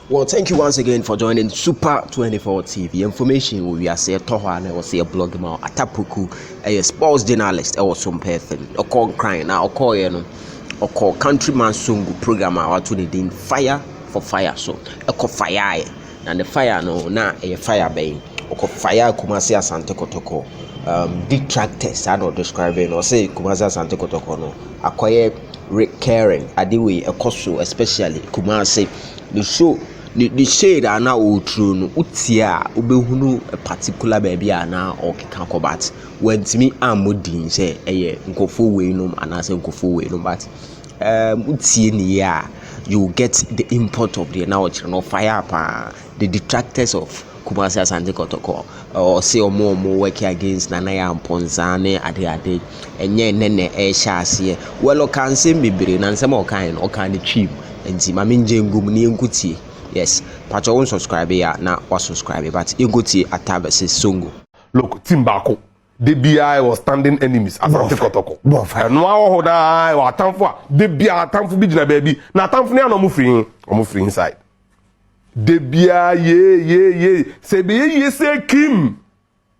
Well, thank you once again for joining Super 24 TV. Information wɔ wiase ɛtɔ hɔ a na ɛwɔ sɛ yɛ blog ma Atapoku ɛyɛ sports journalist ɛwɔ Sompa FM. Ɔkɔ Nkran na ɔkɔɔyɛ no ɔkɔ Countryman Songo program a wato ne din Fire for Fire so ɛkɔ fireɛ na ne fire no na ɛyɛ fire bɛn ɔkɔ fire Kumasi Asante Kotoko detractors saa na ɔdescribe no. Ɔsɛ Kumasi Asante Kotoko no akɔyɛ recurring ade wei ɛkɔ so, especially Kumasi ne show ne shade a na ɔreturo no. Wotie a, wobɛhunu a particular baabi a na ɔrekeka kɔ, but wantumi ammɔ din sɛ ɛyɛ nkurɔfoɔ wei nom anaasɛ nkurɔfoɔ wei nom, but wotie ne yie a, you will get the import of deɛ na ɔkyerɛ no. Ɔfire paa the detractors of Kumasi Asante Kɔtɔkɔ. Ɔse ɔmo work against Nana Yaa Amponsah ne ade ade. Ɛnyɛ nnɛ na ɛrehyɛ aseɛ. Well, ɔka nsɛm bebree na nsɛm a ɔkae no, ɔka ne Twi mu, nti maame ngye ngum ne yɛnko tie. Yes, patro, wo subscribe a na wa subscribe, but yɛnko tie Ata versus Songo. Look, team baako de biara wɔ standing enemies, Asante Kɔtɔkɔ. Ɛnoa wɔ hɔ daa wɔ atamfo a de biara atamfo bi gyina baabi na atamfo ne ano ɔmo firi ɔmo firi inside de biara yee yee yee sɛ ebe yie sɛ kim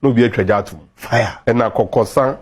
na obi atwa gya atum. Fire. Ɛna kɔkɔsa,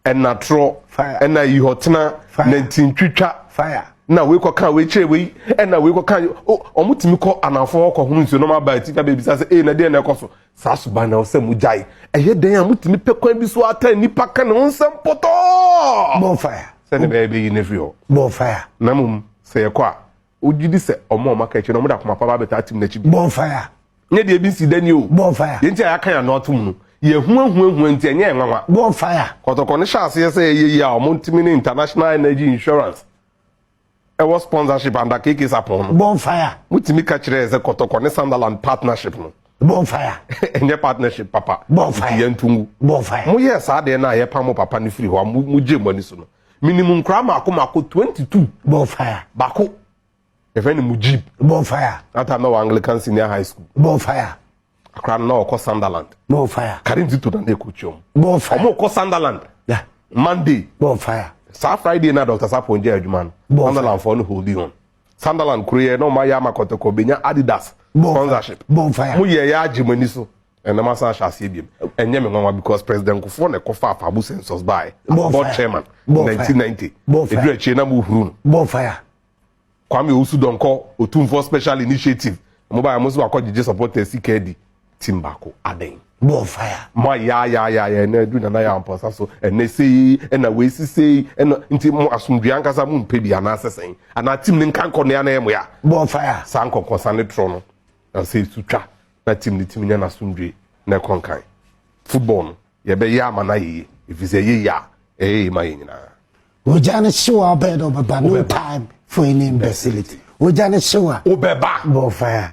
ɛna torɔ. Fire. Ɛna yihɔtena. Fire. Na ntintwitwa. Fire. Na wei kɔka wei kyerɛ wei, ɛna wei kɔka ɔmo tumi kɔ anafo hɔ kɔhono nsuo na ɔmo aba atifi abɛbisa sɛ ee, na deɛ na ɛkɔ so saa suban na ɔsɛ mo gyae. Ɛyɛ dan a motumi pɛ kwan bi so ata nipa ka ne ho nsɛm pɔtɔɔ. Bonfire. Sɛne bɛyɛ bɛyi no afiri hɔ. Bonfire. Na mmom sɛ yɛkɔ a, wogye di sɛ ɔmo a ɔmo aka akyi no, ɔmo de akoma pa ba bɛtaa team n'akyi bi. Bonfire. Nyɛ deɛ ebi nsi dani o. Bonfire. Yɛn ti a yɛaka yɛn ano atom no, yɛhu ahuahua nti ɛnyɛ nwanwa. Bonfire. Kɔtɔkɔ ne hyɛ aseɛ sɛ ɛyɛ yie a, ɔmo ntumi ne International Energy Insurance ɛwɔ sponsorship under KK Sapon no. Bonfire. Mutumi ka kyerɛ sɛ Kɔtɔkɔ ne Sunderland partnership no Bonfire. ɛnyɛ partnership papa. Bonfire. Nti yɛnto ngu. Bonfire. Moyɛɛ saa deɛ no a yɛpa mo papa no firi hɔ a mo gye mo ani so no, minim nkoraa maako maako 22. Bonfire. Baako yɛfrɛ no Mujib. Bonfire. That time na wɔ Anglican Senior High School. Bonfire. Akora no na ɔkɔ Sunderland. Bonfire. Karim Zito na ɛkɔtua mu. Bonfire. Ɔmo kɔ Sunderland Monday. Bonfire. Saa Friday na Dr Sapon gye adwuma no. Bonfire. Sunderland foɔ no hold on. Sunderland kuro yɛ na ɔmo ayɛ ama Kɔtɔkɔ benya Adidas Bonfire. sponsorship. Bonfire. Mo yɛ yɛ agye mo ani so, ɛnam asan ahyɛ aseɛ biem. Ɛnyɛ me nwanwa because President Kufuor na ɛkɔfa Afabu Census by as Bonfire. board chairman. Bonfire. 1990. Bonfire. Eduru akyire na mo huru no. Bonfire. Kwame Owusu Dɔnkɔ Otumfoɔ special initiative mo ba yɛ, mo nso akɔ gyegye supporters sika adi. Team baako adan. Bonfire. Mo ayɛ ayɛ ayɛ ayɛ ɛnɛ edu Nana yɛ ampɔsa so ɛnɛ sei, ɛna wei si sei, ɛna nti mo asomdua ankasa mo mpɛ bi anaasɛ sɛn anaa team ne nka nkɔ nea na yɛ mo ya. Bonfire. Saa nkɔnkɔnsa ne torɔ no na sɛ esu twa na team ne team nya n'asomdue na ɛkɔ nkan. Football no yɛbɛyɛ ama na yɛyɛ efi sɛ ɛyɛ yie a, ɛyɛ yie ma yɛ nyinaa. Ogya ne hyew a, ɔbɛyɛ dɛ ɔbɛba. No Wobɛba. time for any imbecility. Ogya ne hyew a. Wobɛba. Bonfire.